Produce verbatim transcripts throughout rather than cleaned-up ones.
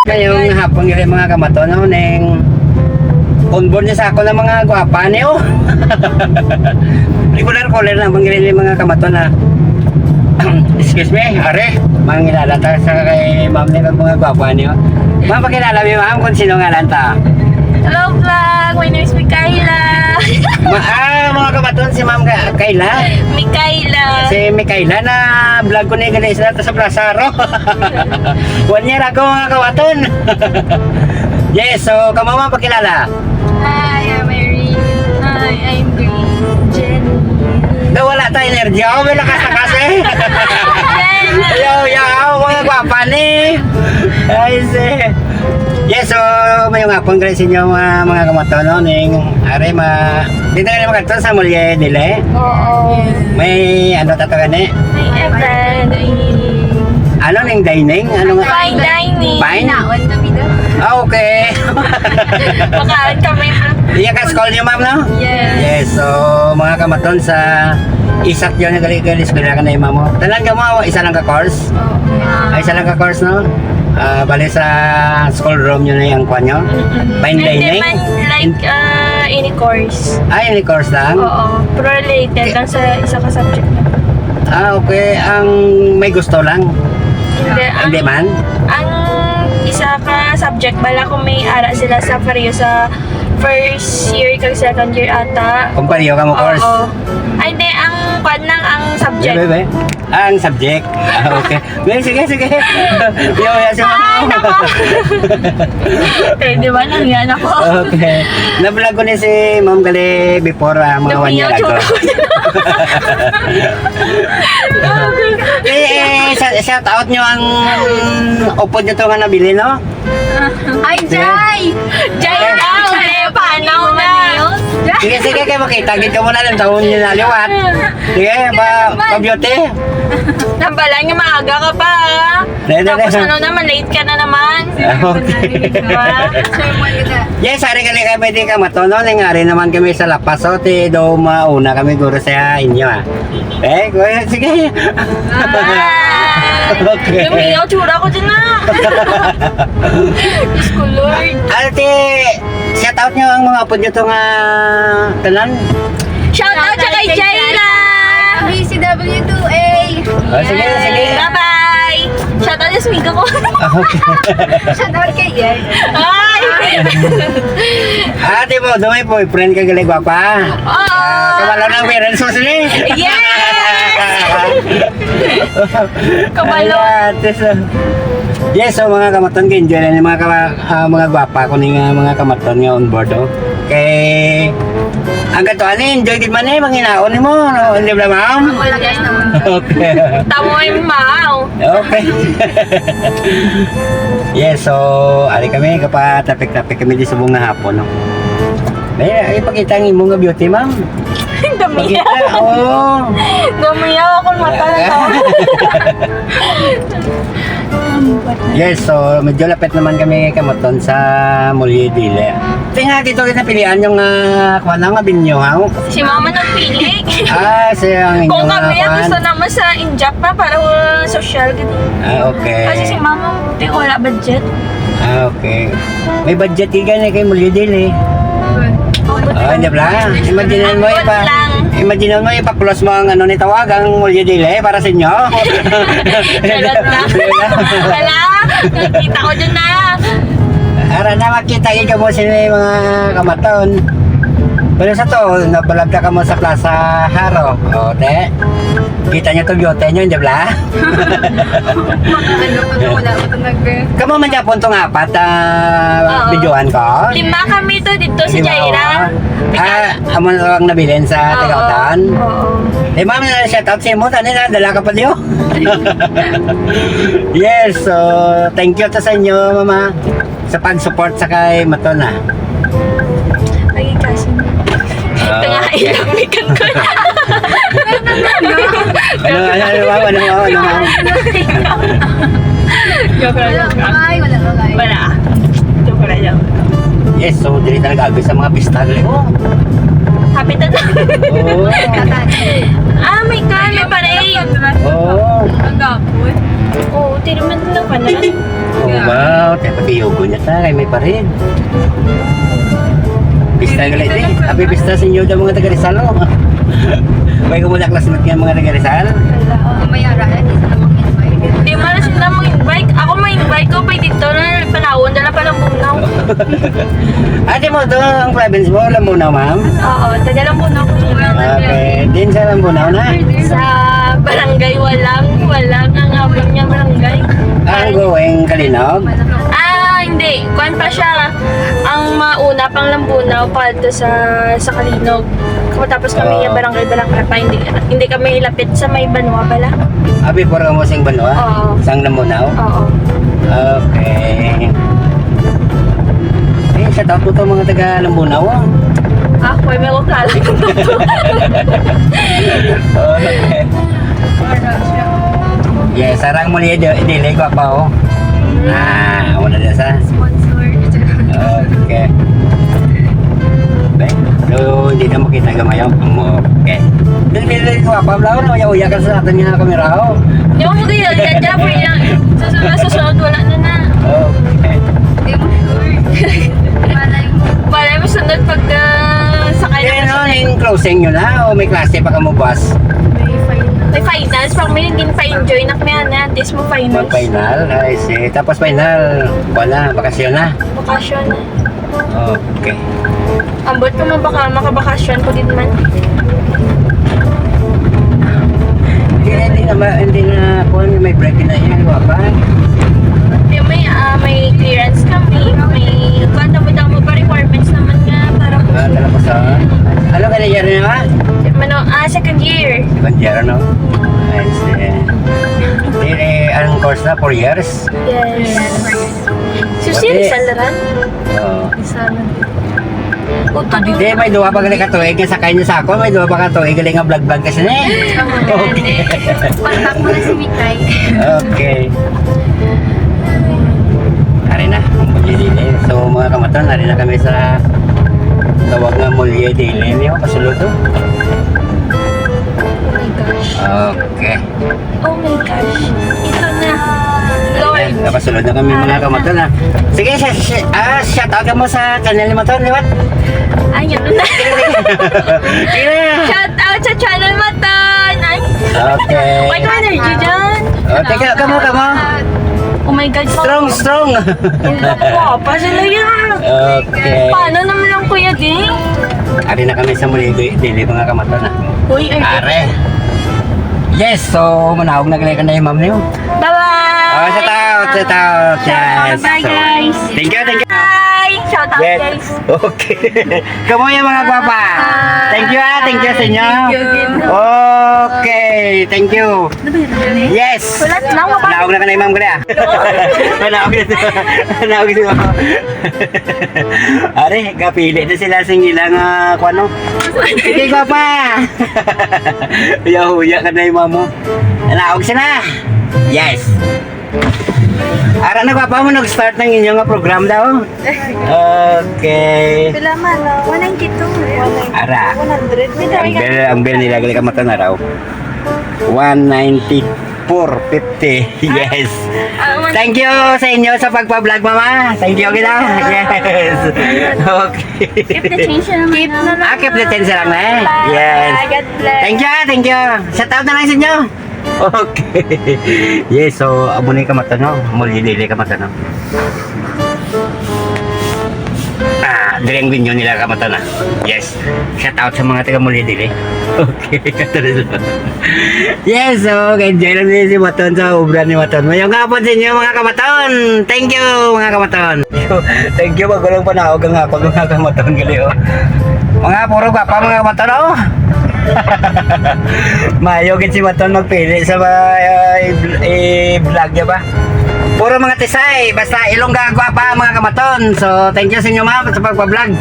Ngayong hapon, gali, mga kamaton, no, ning on board niya sa ako ng mga gwapa niyo. Regular caller na, mga gali, mga kamaton, ha. Excuse me, are, mangilala ta sa kay ma'am ni, mga gwapa niyo. Ma'am, pakilala mi, ma'am, kung sino ngalan ta. Hello, vlog. My name is Mikaela. Ma-, ah, mga kamaton, si Ma'am Ka-, Kayla. Mikaela. Si Mikaela na vlog ko ni gali sila ta sa Plaza, ro. One year ago, mga kamaton. Yes, so, kamo, ma'am, pakilala. Hi, I'm Irene. Hi, I'm Grace. Jenny. Daw wala ta energy. Oh, may lakas-lakas, eh. Jen. Yo, yo, mga gwapa ni. Ay, si. Yes, so, mayong hapon, guys, sa inyo, mga, mga kamaton, no? Ning, are, ma-, dito ka na magkadto sa Mulye Dile? Oo. May, ano, tato gani? May event. Ano ning dining? Ano nga? Fine dining. Fine? Naon kami doon. Ah, okay. Makaon kami. Iya ka school niyo, ma'am, no? Yes. Yes, so, mga kamaton, sa isa yun, nagali-gali, eskwela ka na, ma'am, mo. Tanan ka mo, isa lang ka course? Oo. Ay, isa lang ka course, no? Ah, bali sa school room yun na yung kwan nyo? Mm-mm. Fine dining? Hindi man, like, ah, any course. Ah, any course lang? Oo, pero related Ki- lang sa isa ka subject. Ah, okay. Ang may gusto lang? Hindi, Hindi ang, man? ang isa ka subject, bala kung may ara sila sa pareho sa first year kag second year ata. Kung pareho ka mo course? Oo. Ay, hindi. Ang kwan lang, ang subject. Bebe, be? Ah, ang subject. Ah, okay. Be, sige, sige. Yo, ya, si Ay, mama. nako. Pwede ba nang yan ako? Okay. Na-vlog ko ni si Ma'am Gali before, ah, mga one year Lumiyaw, ago. joke. Eh, eh, sa-, shout out nyo ang upod nyo to nga nabili, no? Ay, Jai! Jai Ay, daw, Jai. eh, panaw na. Sige, sige, kay makita gid ka mo na ng taon niya na liwat. Sige, ba, Naman. pa-beauty. Tambalan nga maaga ka pa, ah. Dali, dali. Tapos ano naman, late ka na naman. Ah, okay. Diba? Yes, ari ka lang kami di ka matono, nangari naman kami sa La Paz, so, ti do mauna kami guro sa inyo, ah. Eh, kuya, sige. Ah. Okay. Lumiyaw, tsura ko dyan na. Diyos ko, Lord. Ate, shout out nyo ang mga upod nyo to nga tanan. Shout out sa kay Jaira. B C W two A. Oh, sige, sige. Bye-bye. Shout out sa amigo ko. Ah, okay. Shout out kay Jay. Ay! Ate mo, do may boyfriend ka gali gwapa? Oo. Ah, kabalo ng parents mo sila eh. Yes! Kabalo. Ayan, ate, so, yes, so mga kamaton, enjoy na ni mga kama-, ah, mga gwapa ko ni nga mga kamaton nga on board, oh. Kay, ang katuan ni, enjoy gid man eh, manginaon ni mo, no? Hindi ba, ma'am? Wala, guys, naman. Okay. Tamo ay mao. Okay. Yes, so, ari kami, kapa-traffic-traffic kami di subong na hapon, no? Ay, ay, pakita ang imo nga beauty, ma'am. Damiya. Pakita, oo. Damiya, akong mata na to. Yes, so, medyo lapit naman kami kamaton sa Mulye Dile. Tinga dito kita pilian yung, ah, kuwan na nga binyo, ha? Si mama nagpili. Ah, siya ang Kung inyong, kami, ah, ang gusto kuwan. Naman sa Injap pa, para, uh, social, gid. Ah, okay. Kasi si mama, di ko wala budget. Ah, okay. May budget ka gani kay Mulye Dile. Oh, hindi bla. Imagine mo Ang ipa, lang. Imagine mo ipa-plus mo ang ano ni tawag, ang Mulye Dile para sa inyo. Charot lang. Wala. Nakita ko dyan na. Ara na, makita gid kamo sini mga kamaton. Pero sa to, nabalagta kamo sa Plaza Jaro. O, te. Kita nyo to, beauty nyo, di ba? Ano pa to? Wala pa to nag- Kamo man gyapon tong apat, ah, Oo. videohan ko? Lima kami to dito sa Lima, Jaira. Oo. Ah, amo na lang nabilin sa Oo. Tagautan? Oo. Eh, ma'am, shout out sa imo, tani na, dala ka pa diyo. Yes, so, thank you to sa inyo, mama, sa pag-support sa kay Matona. Ay, kasi Ah, Ito nga, okay. Ilamikan ko na. Ano, ano, ano, ano, ano, ano, ano? Joke lang, Wala joke lang. Bagay, wala bagay. Wala. Joke lang, joke lang. Yes, so, dili talaga agad sa mga pista, dali. Oh. Happy to. Oo. Ah, my God, may parade. Oo. Ang gapon. Oo, tinaman na ka na. Oo ba? Oh, kaya pati yugo niya ta, kay may parin. Pista gali, eh. Happy pista sa inyo, mga taga Rizal, oh. May kumulak last month nga mga taga Rizal. Wala, oh, may ara, eh, di sila mag-invite. Di man sila mag-invite. Ako may invite ko, pa dito na, panahon, dala pa ng bungaw. Ate mo, to ang province mo, Lambunao, ma'am? Oo, taga Lambunao ko. Okay, din sa Lambunao na? Sa barangay Walang, Walang ang amon nga barangay. Ah, ang going Kalinog? Ah, hindi. Kuan pa siya. Ang mauna pang Lambunao pa to sa, sa Kalinog. Tapos kami Ah. yung barangay, barangay pa. Hindi, hindi kami lapit sa may banwa pala. Abi, pero mo sing banwa? Oo. Sang Lambunao? Oo. Okay. Eh, shout out po to mga taga Lambunao, ah. Ah, may mga klaro. Okay. Yes, sarang mo niya di, di, di, gwapa, oh. Ah, wala na sa. Sponsor. Okay. Okay. So, hindi na makita gamay, oh. Okay. Di, di, di, gwapa, wala na, uya-uya ka sa atin nga kamera, oh. Yung mo kaya, yan, yan, yan, yan. Susunod, susunod, wala na na. Okay. Di mo sure. Malay mo. Malay mo, sunod pag, ah, sa kanya. Eh, no, yung closing nyo na, o may klase pa ka mo buwas? May finals. May finals, pag may hindi pa enjoy na kami, na, this mo finals. Mag-final? I see. Tapos final, wala, bakasyon na? Bakasyon na. Okay. Ambot ko man baka makabakasyon ko din man. Hindi na, hindi na, ma-, hindi na, kuwan, may break na yan, gwapa. Kaya may, ah, may clearance kami, may, kuwan, damo-damo pa requirements naman nga para po. Ah, talaga sa, ano ka na year na, ha? Mano, ah, second year. Second year, ano? I see. Hindi, ang course na, four years? Yes. Susi, Rizal na rin? Oo. Isa lang. Uto din. Di, may duha pa gali ka tuig nga sakay niyo sa ako, may duha pa ka tuig gali nga vlog-vlog kasi ni. Okay. Kontak mo na si Mikay. Okay. Ari na, ang pagdidili. So, mga kamaton, ari na kami sa tawag nga Mulye Dili. Niyo, kasulod to. Oh my gosh. Okay. Oh my gosh. Ito na. Lord. Ayan, nakasulod na kami, mga kamaton, ha. Sige, sh-, sh-, ah, shout out ka mo sa channel ni Maton, di ba? Ay, yun na. Sige na. Shout out sa channel Maton. Ay. Okay. May energy dyan. Oh, teka, kamo, kamo. Oh my God. Strong, strong. Ang gwapa sila yan. Okay. Paano naman ang kuya din? Ari na kami sa Mulye Dili, mga kamaton, ha. Uy, ay. Are. Yes, so manaog na gali ka na yung ma'am niyo. Bye-bye. Oh, shout out, shout out. Yes. Bye, guys. Thank you, thank you. Bye. Shout out, yes, guys. Okay. Kamo yung mga gwapa. Thank you, ah. Thank you sa inyo. Thank you, thank you. Okay. Thank you. Yes. Wala na, wala. Naog na ka na, ma'am, kaya. Naog na. Naog na. Are, kapili na sila sing ilang, ah, kung ano. Sige, gwapa. Huya-huya ka na yung mamo. Naog sila. Yes. Ara na, gwapa, mo nag-start ng inyong program daw. Okay. Pila man, no? One ninety-two. Ara. One hundred. Ang bill, ang bill nila, gali ka mata na raw. One ninety-four fifty. Yes. Ah, one. Thank you sa inyo sa pagpa-vlog, mama. Thank you, gila. Yes. Okay. Keep the change na naman. Keep na lang. Ah, keep the change lang, eh. Yes. God bless. Thank you, ah. Thank you. Shout out na lang sa inyo. Okay. Yes, so, amo ni kamatan, no? Mulye Dili kamatan, no? Ah, diri ang venue nila kamatan, ah. Yes. Shout out sa mga taga Mulye Dili. Okay. Yes, so, enjoy lang din si Maton sa obra ni Maton. Mayong hapon sa inyo, mga kamaton. Thank you, mga kamaton. Thank you, magulong panaog ang hapon, mga kamaton, gali, oh. Mga puro gwapa, mga kamaton, oh. Mayo gid si Maton magpili sa mga, ah, i-, i-vlog niya ba? Puro mga Tisay, basta Ilongga, gwapa, mga kamaton. So, thank you sa inyo, ma'am, sa pagpa-vlog.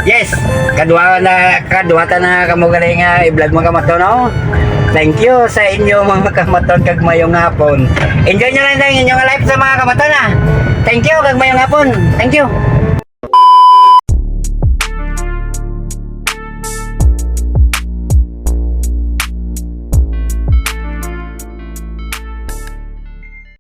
Yes, kadwa na, kadwa ta na kamo gali nga i-vlog, mga kamaton, no? Thank you sa inyo, mga kamaton, kag mayong hapon. Enjoy nyo lang ang inyong life sa mga kamaton, ah. Thank you, kag mayong hapon. Thank you.